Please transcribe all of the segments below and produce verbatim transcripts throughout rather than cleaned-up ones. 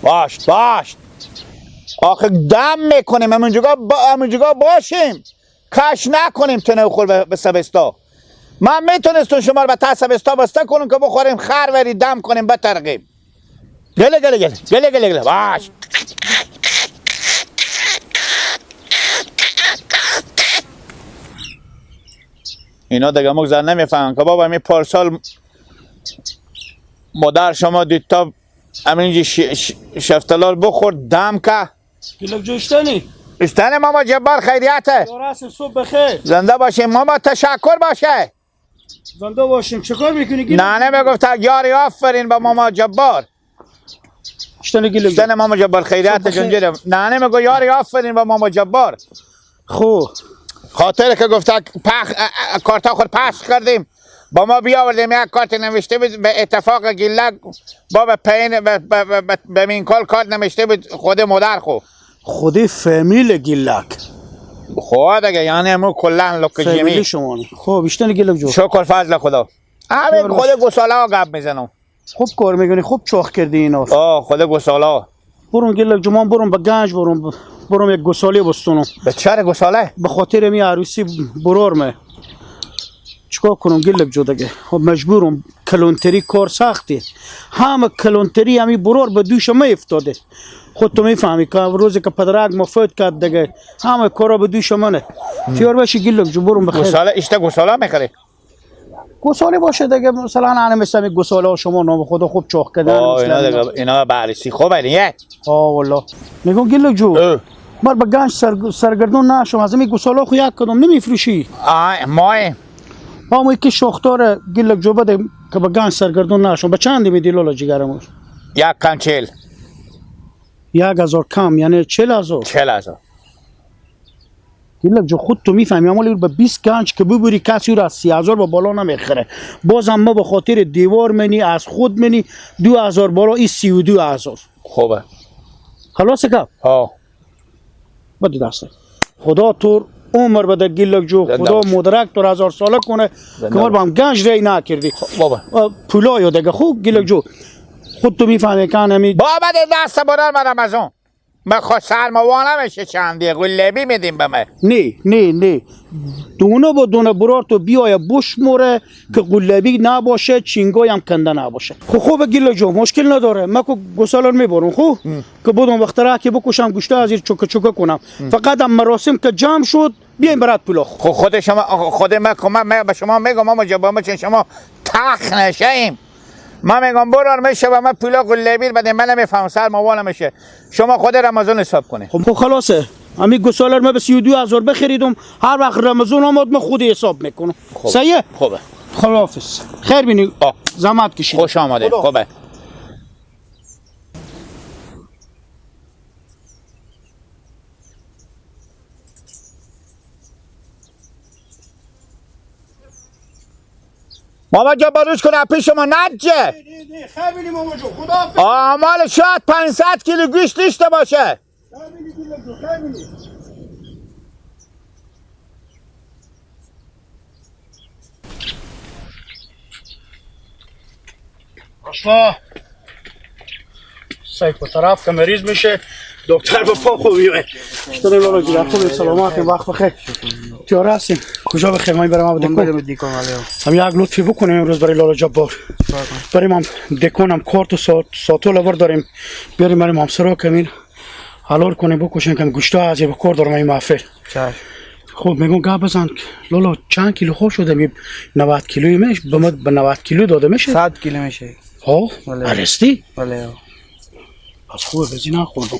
باش، باش. آخه دم می‌کنیم، همونجا با-، همونجا باشیم. کش نکنیم تنه خور به، به سبستا. من می‌تونستم شما رو به ته سبستا بسته کنم که بخوریم، خر وری دم کنیم، بترقیم. گله، گله، گله. گله، گله، گله. باش. اینا دیگه مگذر نمی‌فهمن که بابا، می پارسال مادر شما دیتا همینجی ش-، ش-، شفتلال بخورد، دم که. گیلک جو اشتنی؟ اشتنی ماما جبار، خیریته؟ یا راستی، صبح بخیر. زنده باشین ماما، تشکر باشه. زنده باشین. چه کار می‌کنی گیلک؟ ننه می‌گفت یاری آفرین به ماما جبار. اشتنی گیلک جو. اشتنی ماما جبار، خیریته؟ صبح بخیر. جنجیرم. ننه می‌گفت یاری آفرین به ماما جبار. خو. خاطر که گفته پخ-، ا-، ا-، کارتا خود پخش کردیم، با ما بیاوردیم، یک کارت نوشته بود به اتفاق گیلک، با به پین، به، به، به، به، به مینکال کارت نوشته بود خود مادر خو. خودی فامیل گیلک. خو دیگه، یعنی همو کلاً لوک فامیلی جیمی. شما نه. خب، بیشتر گیلک جو. شکر فضل خدا. همین خود گساله ها گپ می‌زنم. خوب کار می‌کنی، خوب چاخ کردی اینا. آه، خود گساله ها. برون گیلک جمان، برون به گنج، برون، برون یک گساله بستونم. به چهار گساله؟ به خاطر می عروسی برار مه. چیکار کنم گیلک جو دیگه؟ خب مجبورم، کلانتری کار سخته. همه کلانتری همی برار به دوش مه افتاده. خود تو می‌فهمی که روزی که پدرک ما فوت کرد دیگه، همه کارا به دوش منه. تیار باشی گیلک جو، برون بخیر. گساله، اشته گساله می‌خری؟ گساله باشه دیگه، مثلاً، انه مثلاً می گساله ها شما نام خدا خوب چاخ کردن، آه، اینا دیگه، اینا بررسی خوبه دیگه. آه، والله. می‌گم گیلک جو، اه. من به گنج سر-، سرگردون نشم، از این گساله خو یک کدوم نمی‌فروشی؟ آه، ماه. آه، ما یکی شاختار گیلک جو بده که به گنج سرگردون نشم. به چند می‌دی لالا جگرم؟ یک کم چهل. یک هزار کم، یعنی چهل هزار؟ چهل هزار. گیلک جو، خود تو می‌فهمی، اما به بیست گنج که ببری، کسی او را از سی هزار به بالا نمیخره. بازم ما به خاطر دیوار منی، از خود منی، دو هزار بالا، این سی و دو هزار. خوبه. خلاص گپ؟ ها. بده دست. خدا تو عمر بده گیلک جو، زنده خدا باش. مدرک تو را هزار ساله کنه، زنده که ما باش. با هم گنج ری نکردی. خب، بابا. اه، پولا یا دیگه، خوب گیلک جو. خود تو می‌فهمی که همی بابا، بده دست برار من رمضان. من خو سرما وانه می‌شه چندی، غلبی می‌دیم به من. نه، نه، نه. دونه با دونه برار تو بیایه بشموره که غلبی نباشه، چینگای هم کنده نباشه. خو خوبه گیلک جو، مشکل نداره. من که گسالان می‌برم، خو؟ ام. که بودم وقت را که بکشم، گوشته از این چکه چکه کنم. ام. فقط هم مراسم که جمع شد، بیایم برات پولا خو. خو خود شما، خود من که من، من به شما می‌گم، اما جبا مچین شما تخ نشیم. من می‌گم برار می‌شه و من پولا غلبی بده، من نمی‌فهمم، سرما وانه می‌شه. شما خود رمضان حساب کنید. خب، خب خلاصه. امی گسالر من به سی و دو هزار بخریدم. هر وقت رمضان آمد من خودی حساب می‌کنم. خب. صحیحه؟ خوبه. خداحافظ. خیر بینی. آه. زحمت کشید. خوش آمدید. خدا. خوبه. ماما جان، بروش کنه پیش ما نجه. نه، نه، نه، خیلی ماما جان، خدا حافظ. آمال شاید پنجصد کیلو گوشت داشته باشه. خیلی دیگه، خیلی. اصلا سیف و طرف که مریض می‌شه، دکتر به پا خوبی می‌شه. چطوری لالا جی؟ خوبی، سلامتی، وقت بخیر. تیار هستیم. کجا بخیر؟ ما برای ما من بدکن. برم دیکن، ولی. هم یک لطفی بکنیم امروز برای لالا جبار. چیکار کنم؟ برای ما دکونم کارت و سات-، ساتو لور داریم. بیاریم برای ما همسرا کمین. حلال کنه بکشن که گوشتا از یه بکار دارم این محفل. چشم. خب، می‌گم گپ بزن، لالا، چند کیلو خور شده؟ می نود کیلویی می‌شه، به مد-، به نود کیلو داده می‌شه؟ صد کیلو می‌شه. ها؟ بله. ارستی؟ بله. پس خوبه، بزی نخوردم.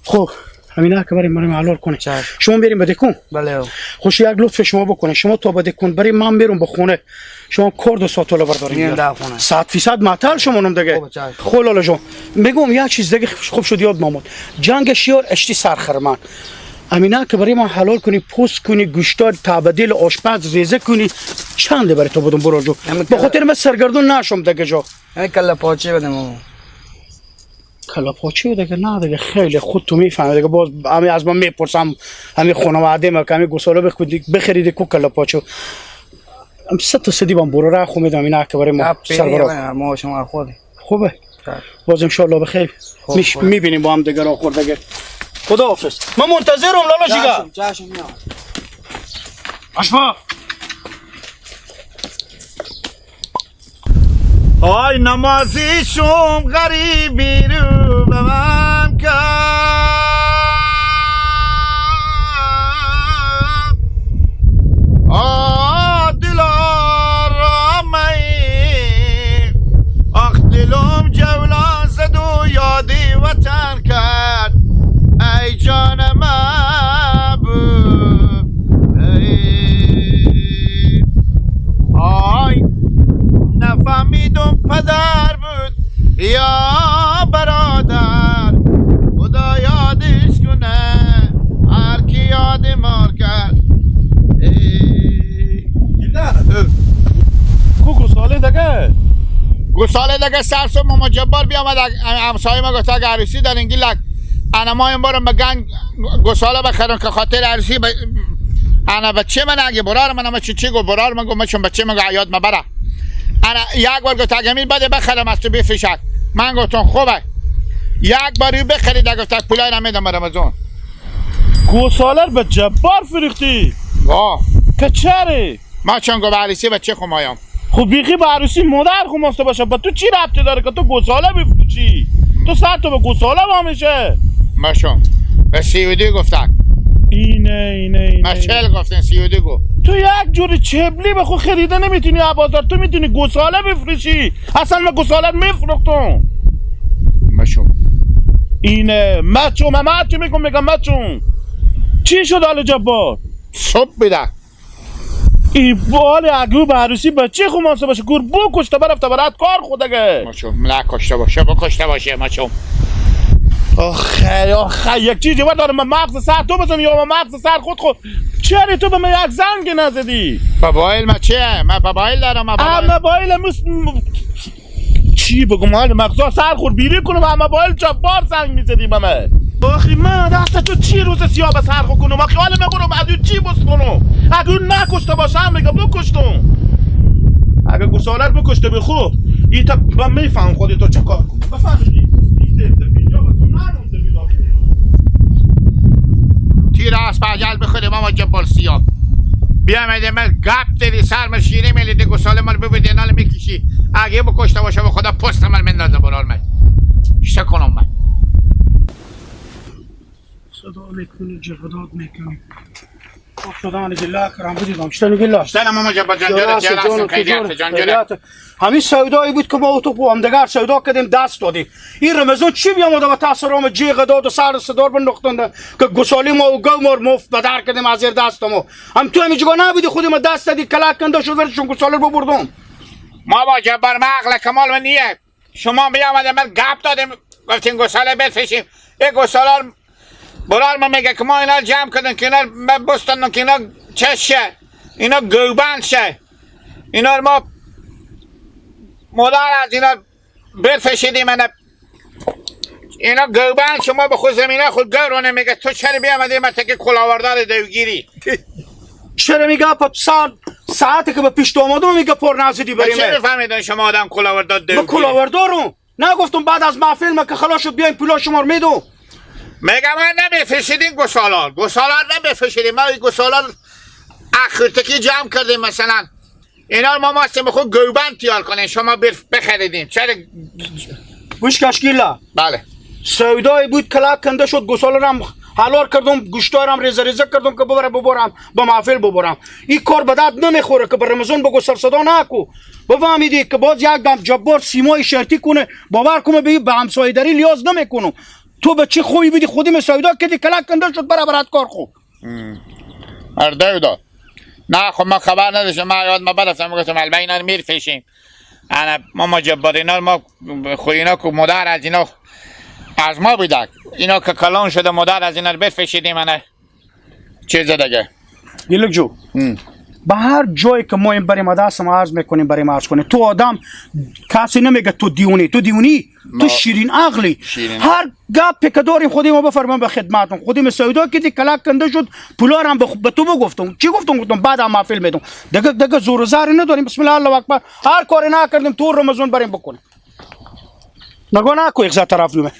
خب، همینا که بریم، بریم حلال کنه. چشم. شما بریم به دکون؟ بله. خوش یک لطف شما بکنه، شما تا به دکون بریم، من میرم به خونه. شما کارد و ساتوله بردارین میان بیار. در خونه. صد فیصد معطل شما نم دیگه. خب، چشم. خب لالا جان، می‌گم یه چیز دیگه خوب شد یاد آمد. جنگ شیار اشتی سرخرمن. امینا که برای من حلال کنی، پوست کنی، گوشتار تابدیل آشپز ریزه کنی، چنده برای تو بدم برار جو؟ همین به خاطر من سرگردون نشم دیگه جو. همین کله پاچه بدم. کله پاچه دیگه نه دیگه، خیلی خود تو می‌فهمی دیگه. باز همین از من می‌پرسم، همین خانواده ما که همین گساله بخ-، بخرید کو کله پاچه. هم صد تا صدی بام برو را خو می‌دم، اینا که برای ما گپ سر برو. ما شما خودی. خوبه. باز انشاءالله بخیر. خب، میش-، خب. می‌بینیم با هم دیگر آخر دیگه. خدا حافظ. من منتظرم لالا جیگر. جشم، جشم میام. اشفا. آی نمازی شوم غریبی رو به من کن. آ دلارام ای، آخ دلم جولان زد و یادی وطن کرد، ای جان من بود. ای، آی، نفهمیدم پدر بود یا برادر، خدا یادش کنه هر کی یاد مار کرد. ای. کو گوساله دگه؟ گوساله دگه سر سو ماما جبار بیامد، اگ-، همسایه ما گفت اگه عروسی دارین گیلک، انا ما این بارم به گنگ گوساله بخرم که خاطر عروسی ب-، انا بچه من اگه برار من اما چی چی گو برار من گو مچون بچه من گو عیاد مبره. انا یک بار گفت اگه میر بده بخرم از تو بفروشک. من گفتم خوبه. یک بار او بخرید گفت پولای را میدم رمضان. گوساله ر به جبار فروختی؟ واه. که چره؟ ما چون گو به عروسی بچه خو مایام. خب بیخی به عروسی مادر خو ماسته باشه، به تو چی ربطی داره که تو گوساله بفروشی؟ تو سر تو به گوساله وا میشه. مشم. به سی و دو گفتن. اینه، اینه، اینه، اینه. مشل گفتن سی و دو گو. تو یک جوری چبلی به خود خریده نمیتونی از بازار، تو میتونی گوساله بفروشی. اصلاً من گوساله میفروختم. مشم. اینه، مچوم، من هرچی می‌گم می‌گم مچوم. چی شد آل جبار؟ صبح بیدار. ای بال اگه به عروسی بچه خو ماسته باشه، گور بکشته برفته برات کار خودگه. مچوم، نه کشته باشه، بکشته باشه، مچوم. آخه، آخه، یک چیزی ور دارم، من مغز سر تو بزن یا من مغز سر خود خود. چرا تو به من یک زنگ نزدی؟ موبایل ما چیه؟ من موبایل دارم، موبایل. آ، موبایل مس-، م-، چی بگم، حال مغزا سر خور بیری کنم، اما موبایل چه بار زنگ می‌زدی به من. آخی من دست تو چی روز سیاه به سر خور کنم؟ آخی حال من برم ادو چی بس کنم؟ اگه اون نکشته باشه هم میگه بکشتم. اگه گسالت بکشته به خود، ای تا من می‌فهم خودی تو چه کار کنی. بفهمیدی؟ این سه سفید یا به تو نرم سفید آخی. تیر از پجل بخوری ماما جبار سیاه. بیامده من گپ دری سر من شیره میلی ده گساله من ببر دینال می‌کشی. اگه بکشته باشه به خدا پست من مندازه برار من. چه کنم من؟ صدا می‌کنی، جهادات می‌کنی. خب، شدن گله کرم بودی دام. شتن گله. شتن ماما جبار جان، جان، جان، جان، جان، جان، جان، جان، جان. همین سودایی بود که ما و تو با هم دگر سودا کردیم، دست دادیم. این رمضان چی بیامده و تاثرام جیغ داد و سر صدار بنداختن که گسالی ما و گو ما رو مفت بدر کردیم از زیر دست ما. هم تو همی جگاه نبودی، خودی ما دست دادی، کلک کنده شد، ورشون گسالی رو ببردم. ما با جبار، ما عقل کمال و نیه. شما بیامده من گپ دادیم، گفتین گساله بفشیم. ای گساله برار من میگه که ما اینا جمع کردن که اینا من بستن که اینا چه شه، اینا گوبند شه، اینا ما مادر از اینا بفشیدیم، اینا، اینا گوبند شما به خود زمینه خود گورونه. میگه تو چرا بیامدی من تکی کلاوردار دوگیری؟ چرا میگه په سان ساعتی که به پیش تو آمدم میگه پر نزدی بریم؟ چه می‌فهمیدن شما آدم کلاوردار دوگیری؟ من کلاوردارم. نگفتم بعد از محفل ما که خلاص شد بیاین پولا شما رو میدم؟ میگم من نمیفشیدین گسالار، گسالار نمیفشیدین. ما این گسالار اخیرتکی جمع کردیم مثلاً. اینا رو ما ماستیم خود گوبند تیار کنیم، شما بر-، بخریدیم. چرا؟ گوش کشکیلا. بله. سودایی بود کلک کنده شد، گسالار هم حلال کردم، گوشتار هم ریزه ریزه کردم که ببرم ببرم، به محفل ببرم. این کار به درد نمیخوره که به رمضان بگو سر صدا نکو. بفهمیدی که باز یک دم جبار سیمای شرطی کنه، باور کن به، به همسایه دری لیاز نمیکنم. تو به چی خوبی بودی خودی می سودا کردی، کلک کنده شد برابرت کار خوب. ام. هر دو داد. نه، خب من خبر نداشتم، من یاد ما برفتم گفتم البته اینا رو می‌فشیم. انا ماما جبار اینا رو ما خو اینا که مادر از اینا از ما بودک. اینا که کلان شده مادر از اینا رو بفشیدیم انا. چیز دیگه. گیلک جو. هم. به هر جایی که ما این بریم دست ما عرض می‌کنیم، بریم عرض کنیم. تو آدم کسی نمیگه تو دیونی، تو دیونی، تو ما شیرین عقلی. شیرین. هر گپی که داریم خودی ما بفرماییم به خدمتون. خودی ما سودا کردی، کلک کنده شد، پولار هم به خ-، به تو بگفتم. چی گفتم؟ گفتم بعد هم محفل میدم. دیگه، دیگه زور و زر نداریم. بسم الله، الله اکبر. هر کاری نکردیم تو رمضان بریم بکنیم. نگاه نکو، یک ساعت طرف دومه.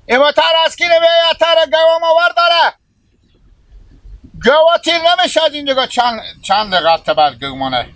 ایوا تر اسکینه بیا، یا تر گوا ما ورداره. گوا تیر نمیشه از اینجا، چند، چند دقیقه بعد گو مانه.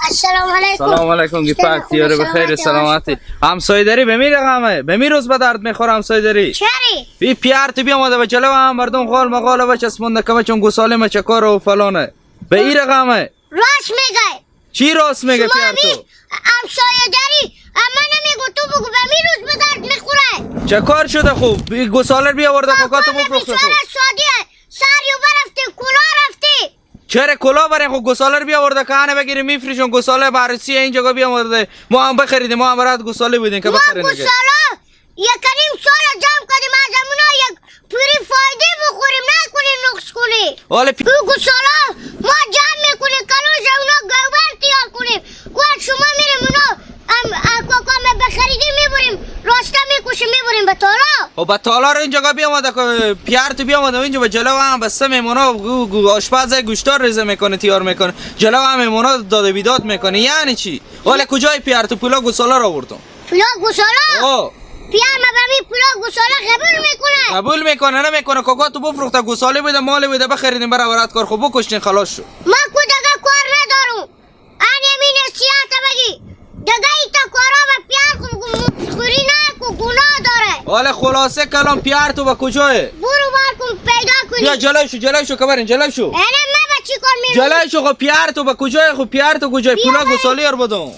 السلام علیکم. سلام علیکم، گی پاک تیاره، بخیر، سلامتی. همسایه داری به می رقمه، به می روز به درد می‌خوره همسایه داری. چری؟ بی پیار تو بیامده به جلو هم مردم غال مغال و چسبونده کمه چون گوساله مچکار و فلانه. به ای رقمه. راست میگه. چی راست میگه پیار تو؟ همسایه داری، اما نمیگو، تو بگو، به می روز به درد می‌خوره. چه کار شده خوب؟ بی گوساله بیاورده کاکا تو بفروخته خوب. بیچاره سادیه، سر یو برفته، کلا رفته. چرا کلا برین؟ خو گوساله رو بیاورده که انه بگیریم میفریشون، گوساله بررسی اینجا بیاورده، ما هم بخریدیم، ما هم برات گوساله بودیم که ما بخریم دیگه. گوساله یک نیم سال جمع کردیم، از همونا یک پوری فایده بخوریم، نکنی نقص کنی. حالا پی- او گوساله ما جمع می‌کنیم، کلوش اونا گوبر تیار کنیم. وقت شما می‌ریم اونا، ام، اه، کاکا ما بخریدیم می‌بریم، راسته می‌کشیم می‌بریم به تالا. خب، با تالار اینجا بیامده که پیار تو بیامده اینجا به جلو هم بسته میمونه، گو-، گو-، آشپز گوشتار ریزه می‌کنه، تیار می‌کنه، جلو هم میمونه داد و بیداد می‌کنه، یعنی چی؟ ولی کجای پیار تو پولا گوساله را آوردم؟ پولا گوساله؟ آه. پیار ما به می پولا گوساله قبول می‌کنه؟ قبول می‌کنه، نمی‌کنه؟ کاکا تو بفروخته گوساله بده، مال بده، بخریدیم برای برات کار خوب بکشتین، خلاص شد. ما کو دگه کار ندارم. ان یمی نصیحت بگی. دگه ایتا کارا به پیار خو گو-، خوری نه کو گناه داره. حالا خلاصه کلام پیار تو به کجایه؟ برو بار کن پیدا کنی. بیا جلوی شو، جلوی شو، کبرین، جلوی شو. اینه من به چی کار می‌رم؟ جلوی شو، خو پیار تو به کجایه؟ خو پیار تو کجایه؟ بیا پولا بره. گوسالی یار بدون.